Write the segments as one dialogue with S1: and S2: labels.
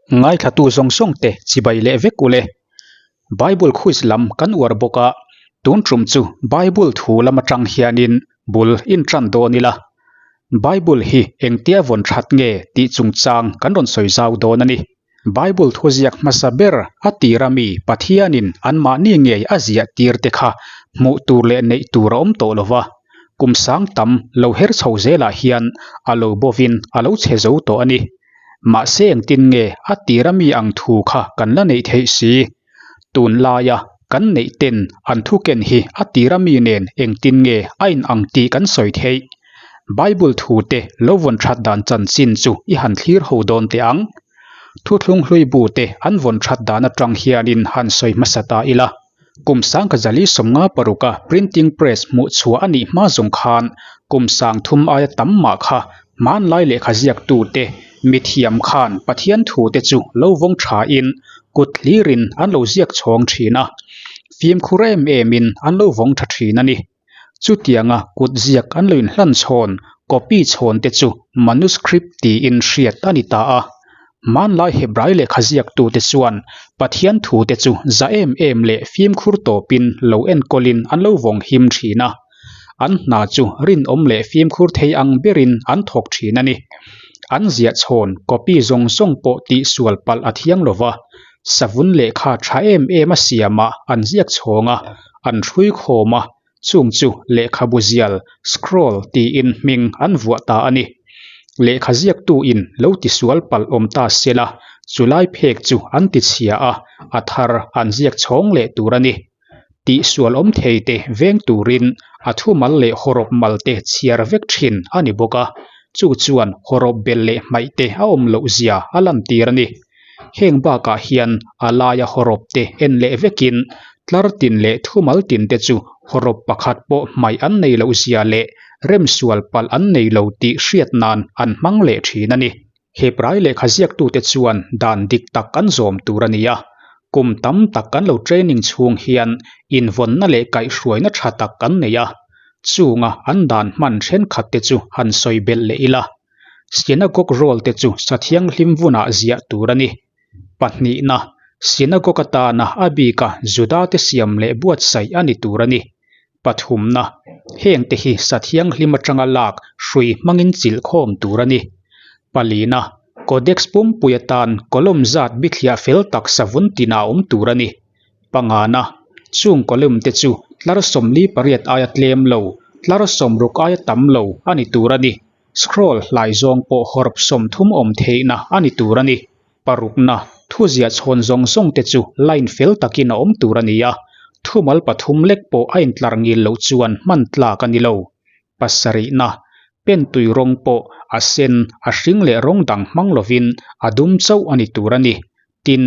S1: Ngaithlatu zawng zawng te chibai leh vek ule. Bible quiz lam kan uar bawk a, tun tum chu Bible thu lam atang hianin bul intan dawn ila. Bible hi engtia vawn that nge tih chungchang kan rawn sawi zau dawn a ni. Bible thuziak hmasa ber a tira mi Pathianin anmahni ngei a ziah tir te kha hmuh tur leh neih tur a awm tawh lo va, kum sang tam lo her chho zelah hian a lo bovin a lo chhe zo tawh a ni. Mahse engtin nge a tira mi ang thu kha kan la neih theih si? Tunlaia kan neih ten an thu ken hi a tira mi nen engtin nge a inang tih kan sawi theih? Bible thu te lo vawn that dan chanchin chu i han thlir ho dawn teh ang. Thuthlung hlui bu te an vawn that dan atang hianin han sawi hmasa ta ila. Kum sangkha zali sawmnga paruka printing press hmuh chhuah a nih hma zawng khan kum sang thum aia tam mah kha hmanlai lehkha ziaktu te mithiam khan Pathian thu te chu lo vawng thain kut hlirin an lo ziak chhawng thin a, fimkhur em emin an lo vawng tha thin a ni. Chutianga kut ziak an lo inhlan chhawn, copy chhawn te chu manuscript tiin hriat a ni ta a. Hmanlai Hebrai lehkha ziaktute chuan Pathian thute chu za em em leh fimkhur tawpin lo enkawlin an lo vawng him thin a. An hna chu rinawm leh fimkhur thei ang berin an thawk thin a ni. An ziah chhawn, copy zawng zawng pawh tihsual palh a thiang lo va, savun lehkha tha em em a siamah an ziak chhawng a, an hrui khawm a, chung chu lehkhabu zial, scroll, tiin hming an vuah ta a ni. Lehkha ziaktuin lo tisual palh awm ta se la, chulai phek chu an tichhia a, a thar an ziak chhawng leh tur a ni. Tihsual awm thei te veng turin a thumal leh hawrawp mal te chhiar vek thin a ni bawk a, chu chuan hawrawp bel leh hmaih te a awm loh zia a lantir a ni. Heng bakah hian a laia hawrawp te en leh vekin tlar tin leh thumal tin te chu hawrawp pakhat pawh hmaih an nei loh zia leh remsual palh an nei lo tih hriat nan an hmang leh thin a ni. Hebrai lehkha ziaktute chuan dan dik tak an zawm tur a ni a, kum tam tak an lo training chhung hian invawnna leh kaihhruaina tha tak an nei a, chunga an dan hman thenkhat te chu han sawi belh leh ila. Synagogue roll te chu Sathianghlim vunah ziah tur a ni. Pahnihna, Synagogue atana a bika Juda te siam leh buatsaih a ni tur a ni. Pathumna, heng te hi Sathianghlim atanga lak hrui hmangin chilh khawm tur a ni. Palina, Codex pumpui atan column zat bithliah fel tak savun tinah a awm tur a ni. Pangana, chung column te chu tlar 48 aia tlem lo, tlar 60 aia tam lo a ni tur a ni. Scroll hlai zawng pawh hawrp 30 awm theihna a ni tur a ni. Parukna, thuziah chhawn zawng zawng te chu line fel takin a awm tur a ni a, thumal pathum lek pawh a intlar ngil loh chuan hman tlak a ni lo. Pasarihna, pen tui rawng pawh a sen, a hring leh rawng dang hmang lovin a dum chauh a ni tur a ni. Tin,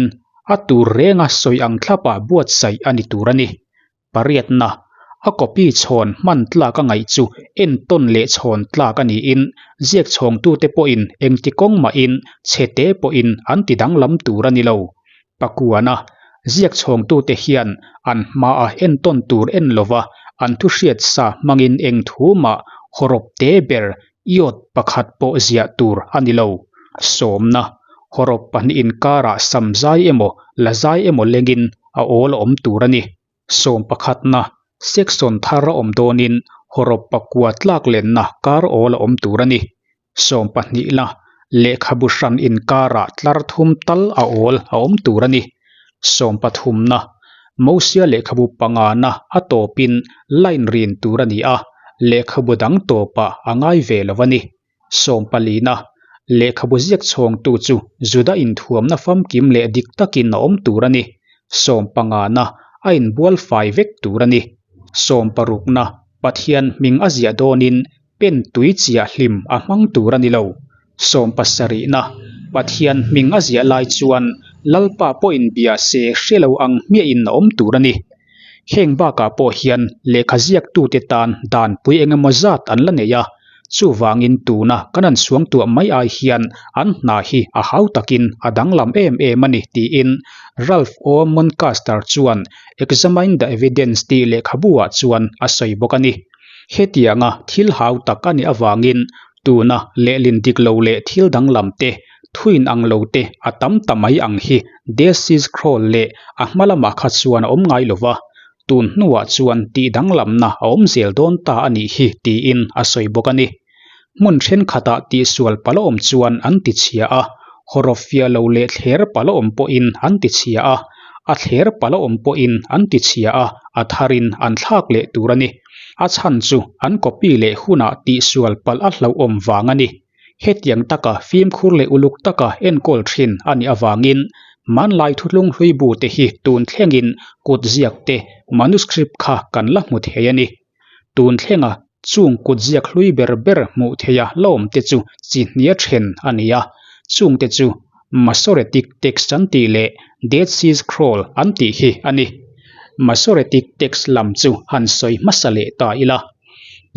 S1: a tur renga sawi ang thlapah buatsaih a ni tur a ni. Pariatna, a copy chhawn hman tlak a ngaih chu entawn leh chhawn tlak a niin ziak chhawngtute pawhin engti kawng mahin chhete pawhin an ti danglam tur a ni lo. Pakuana, ziak chhawngtute hian an hmaa entawn tur en lova an thu hriat sa hmangin eng thu mah hawrawp te ber iawt pakhat pawh ziah tur a ni lo. Sawmna, hawrawp pahnih inkarah sam zai emaw la zai emaw lengin a awl a awm tur a ni. Sawm pakhatna, section thar a awm dawnin hawrawp pakua tlak lenna kar awl a awm tur a ni. Sawm pahnihna, lehkhabu hran inkarah tlar thum tal a awl a awm tur a ni. Sawm pathumna, Mosia lehkhabu pangana a tawpin line rin tur a ni a, lehkhabu dang tawpah a ngai ve lo a ni. Sawm palina, lehkhabu ziak chhawngtu chu Juda inthuamna famkim leh dik takin a awm tur a ni. Sawm pangana, a inbual fai vek tur a ni. Sawm parukna, Pathian hming a ziah dawnin pen tui chiah hlim a hmang tur a ni lo. Sawm pasarihna, Pathian hming a ziah lai chuan Lalpa pawhin bia se hre lo ang hmiahin a awm tur a ni. Heng bakah pawh hian lehkha ziaktute tan danpui engemaw zat an la nei a. Chuvangin tuna kan han suangtuah mai ai hian an hna hi a hau takin a danglam em em a ni tiin Ralph O. Muncaster chuan Examine the Evidence tih lehkhabu-ah chuan a sawi bawk a ni. Hetianga thil hau tak a nih avangin tuna lehlin dik lo leh thil danglam te, thuin ang lo te a tam ta mai ang hi Dead Sea Scroll leh a hma lamah kha chuan a awm ngai lo va, tun hnuah chuan tih danglamna a awm zel dawn ta a nih hi tiin a sawi bawk a ni. Hmun thenkhatah tihsual pala awm chuan an ti chhia a, hawrawp fiah lo leh thler pala awm pawhin an ti chhia a, a thler pala awm pawhin an ti chhia a, a tharin an thlak leh tur a ni. A chhan chu an copy leh hunah tihsual palh a hlauhawm vang a ni. Hetiang taka fimkhur leh uluk taka enkawl thin a nih avangin hmanlai thutlung hlui bu te hi tun thlengin kut ziak te manuscript kha kan la hmu thei a ni. Tun thlenga chung kut ziak hlui ber ber hmuh theiha la awm te chu chi hnia then a ni a, chung te chu Masoretic text an tih leh Dead Sea Scroll an tih hi a ni. Masoretic text lam chu han sawi hmasa leh ta ila.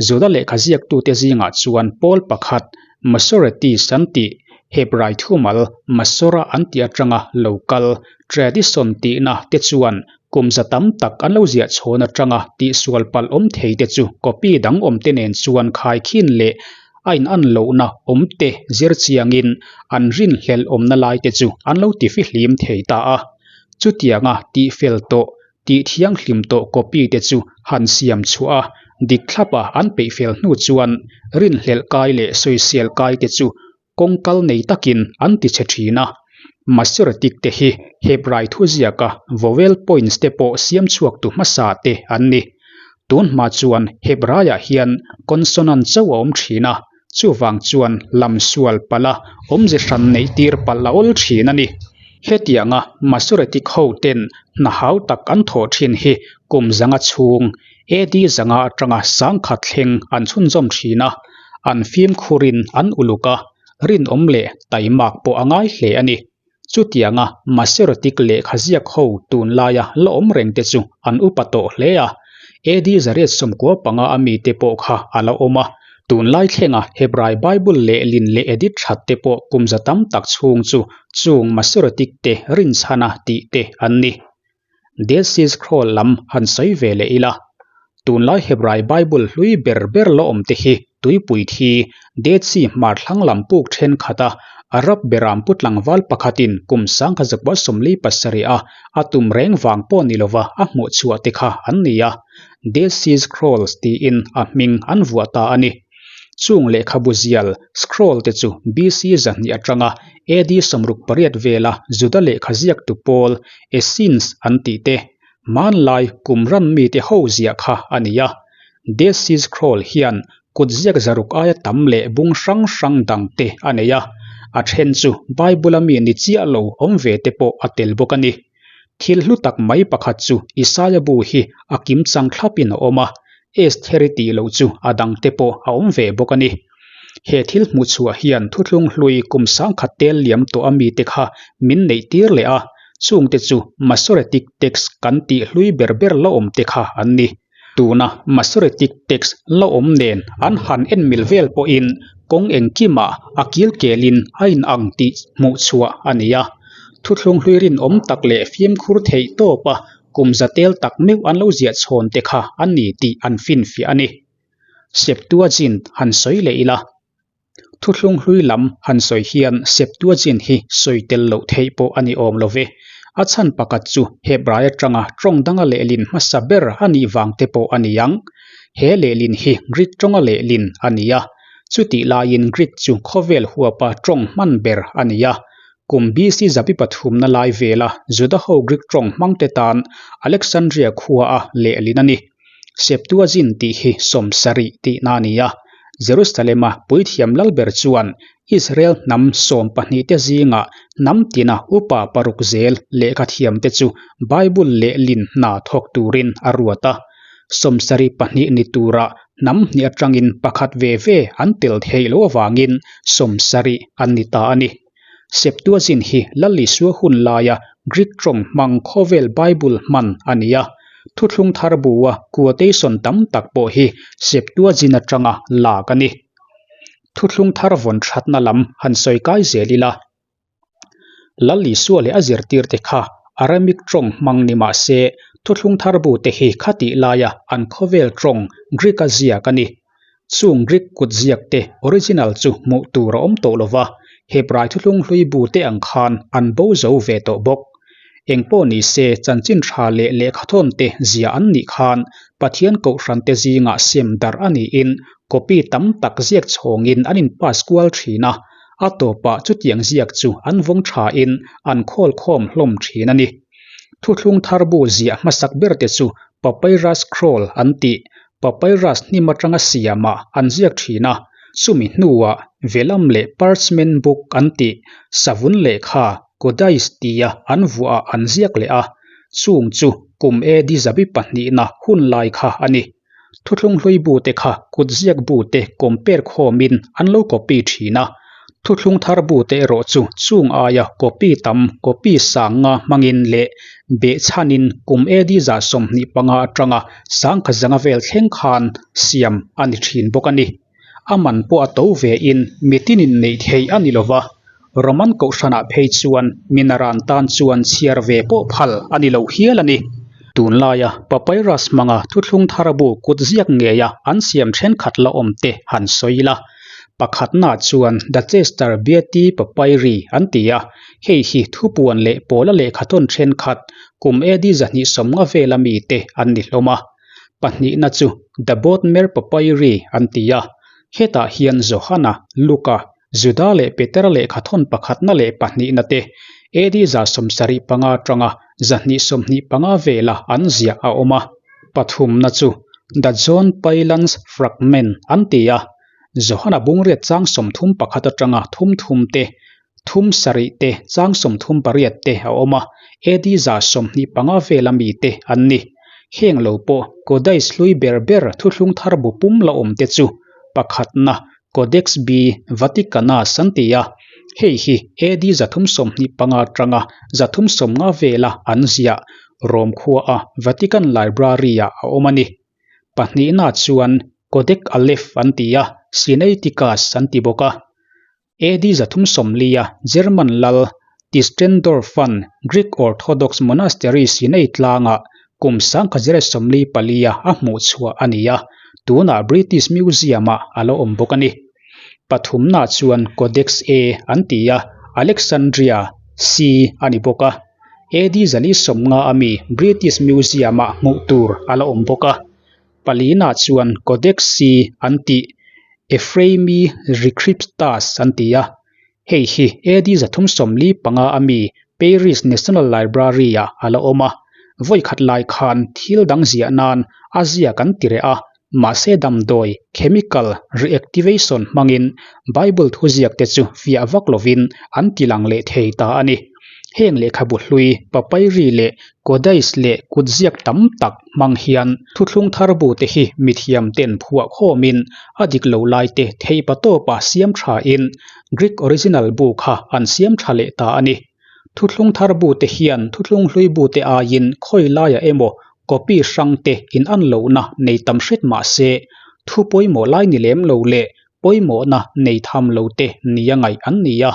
S1: Juda lehkha ziaktute zingah chuan pawl pakhat Masoretes an tih, Hebrai thumal Masora an tih atanga lo kal, tradition tihna te chuan kum za tam tak an lo ziah chhawn atanga tihsual palh awm thei te chu copy dang awm te nen chuan khaikhin leh a inan lohna awm te zir chiangin an rinhlelh awmna lai te chu an lo tifihlim thei ta a. Chutianga tihfel tawh Tih thianghlim tawh copy te chu han siam chhuah a, dik thlap a an peih fel hnu chuan rinhlelh kai leh sawisel kai te chu kawng kal nei takin an ti chhe thin a. Masoretic te hi Hebrai thuziaka vowel points te pawh siam chhuak tu hmasa te an ni. Tun hma chuan Hebraiah hian consonant chauh a awm thin a, Chuvang chuan lam sual palh a awmze hran neih tir palh a awl thin a ni. Hetianga Masoretic ho ten hna hau tak an thawh thin hi kum zanga chhung, AD zanga atanga sangkhat thleng an chhunzawm thin a, an fimkhurin an uluk a, rinawm leh taimak pawh a ngai hle a ni. Chutianga Masoretic lehkha ziak ho tunlaia la awm reng te chu an upa tawh hle a, AD 195 a mite pawh kha a la awm a, tunlai thlenga Hebrai Bible lehlin leh edit that te pawh kum za tam tak chhung chu chung Masoretic te rinchhana tih te an ni. Dead Sea Scroll lam han sawi ve leh ila, tunlai Hebrai Bible hlui ber ber la awm te hi tuipui thi Dead Sea hmar thlang lam puk thenkhat a Arab beram pu tlangval pakhatin kum 1947 a a tum reng vang pawh ni lova a hmuh chhuah te kha an ni a, Dead Sea Scrolls tiin a hming an vuah ta a ni. Chung lehkhabu zial, scroll, te chu BC 200 atanga AD 68 vela Juda lehkha ziaktu pawl, Essenes an tih te, hmanlai kum ran mite ho ziah kha a ni a. Dead Sea Scroll hian kut ziak zaruk aia tam leh bung hrang hrang dang te a nei a, a then chu Bible-a mi ni chiah lo awm ve te pawh a tel bawk a ni. Thil hlu tak mai pakhat chu Isaia bu hi a kimchang thlapin a awm a, Estheri tih loh chu a dangte pawh a awm ve bawk a ni. He thil hmuh chhuah hian thuthlung hlui kum sangkhat tel liam tawh a mite kha min neih tir leh a, chungte chu Masoretic Text kan tih hlui ber ber la awm te kha an ni. Tuna Masoretic Text la awm nen an han en mil vel pawhin kawng engkimah a kilkelin a inang tih hmuh chhuah a ni a. Thuthlung hlui rinawm tak leh fimkhur theih tawpa kum za tel tak meuh an lo ziah chhawn te kha a ni tih an finfiah a ni. Septuagint han sawi leh ila. Thuthlung hlui lam han sawi hian Septuagint hi sawi tel loh theih pawh a ni awm lo ve. A chhan pakhat chu Hebrai atanga tawng danga lehlin hmasa ber a nih vang te pawh a ni ang. He lehlin hi Greek tawnga lehlin a ni a. Chutih laiin Greek chu khawvel huapa tawng hman ber a ni a. Kum BC zabi pathumna lai vela Juda-ho Greek tawng hmangte tan Alexandria khua a lehlin a ni. Septuagint tih hi 70 tihna a ni a, Jerusalem-a puithiam lalber chuan Israel hnam 12 te zingah hnam tina upa paruk zel lehkha thiamte chu Bible lehlin hna thawk turin a ruat a. 72 ni turah hnam hnih atangin pakhat ve ve an tel theih loh avangin 70 an ni ta a ni. Septuagint hi Lal Isua hun laia Greek tawng hmang khawvel Bible hman a ni a. Thuthlung thar bua quotation tam tak pawh hi Septuagint atanga lak a ni. Thuthlung thar vawn thatna lam han sawi kai zel ila. Lal Isua leh a zirtirte kha Aramaic tawng hmang ni mah se, Thuthlung thar bute hi khatih laia an khawvel tawng Greek-a ziak a ni. Chung Greek kut ziakte original chu hmuh tur a awm tawh lo va, Hebrai Thuthlung hlui bute ang khan an bo zo ve tawh bawk. Engpawh ni se, chanchin tha leh lehkhathawnte zia an nih khan Pathian kohhrante zingah sem darh a niin copy tam tak ziak chhawngin an in pass kual thin a, a tawpah chutiang ziak chu an vawng thain an khawl khawm hlawm thin a ni. Thuthlung thar bu ziah hmasak berte chu papyrus scroll an tih, papyrus hnim atanga siamah an ziak thin a, chumi hnuah vellum leh parchment book an tih, savun lehkha, codice tia an vuahah an ziak leh a, chung chu kum AD zabi pahnihna hun lai kha a ni. Thuthlung hlui bute kha kut ziak bute compare khawmin an lo copy thin a, thuthlung thar bute erawh chu chung aia copy tam copy sang nga hmangin leh behchhanin kum AD 25 atanga sangkha zanga vel thleng khan siam a ni thin bawk a ni. A man pawh a to ve in mitinin neih theih a ni lova, Roman kohhranah phei chuan minaran tan chuan chhiar ve pawh phal a ni lo hial a ni. Tunlaia papyrus hmanga thuthlung thar bu kut ziak ngeia an siam thenkhat la awm te han sawi ila. Pakhatnaah chuan The Chester Beatty Papyri an ti a, hei hi thupuan leh pawla lehkhathawn thenkhat kum AD 250 vela mite an ni hlawm a. Pahnihna chu The Bodmer Papyri an ti a, hetah hian Johana, Luka, Juda leh Petera lehkhathawn pakhatna leh pahnihna te AD 75 atanga 225 vela an ziah a awm a. Pathumna chu The John Pylans Fragment an ti a, Johana bungriat chang 31 atanga thum thum te, thum sarih te, chang 38 te a awm a, AD 25 vela mite an ni. Heng lo pawh Codice hlui ber ber thuthlung thar bu pum la awm te chu pakhatna Codex B Vaticanus an ti a, hei hi AD 325 atanga 350 vela an ziah Rome khuaa Vatican Library-ah a awm a ni. Pahnihna chuan Codex Aleph an ti a, Sinaiticus an ti bawk a. AD 340-a German lal Tischendorf-a'n Greek Orthodox Monastery Sinai tlangah kum 1944-a a hmuh chhuah a ni a, tunah British Museum-ah a la awm bawk a ni. Pathumna chuan Codex A an ti a, Alexandria, C a ni bawk a. AD 450 a mi British Museum-ah hmuh tur a la awm bawk a. Palina chuan Codex C an tih Ephraemi Recriptus an ti a, Hei hi AD 345 a mi Paris National Library-ah a la awm a, vawikhat lai khan thil dang ziah nan a ziak an ti reh a, mahse damdawi, chemical, reactivation hmangin Bible thuziakte chu fiah vak lovin an tilang leh thei ta a ni. Heng lehkhabu hlui, papyri leh codice leh kutziak tam tak hmang hian thuthlung thar bute hi mithiamten phuah khawmin a dik lo laite theihpatawpa siam thain Greek original bu kha an siam tha leh ta a ni. Thuthlung thar bute hian thuthlung hlui bute aiin khawi laiah emaw copy hrangte in an lohna nei tam hret mah se, thu pawimawh lai ni lem lo leh pawimawhna nei tham lo te nia ngaih an ni a,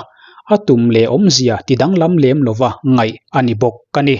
S1: a tum leh awmzia tidanglam lem lova ngaih a ni bawk a ni.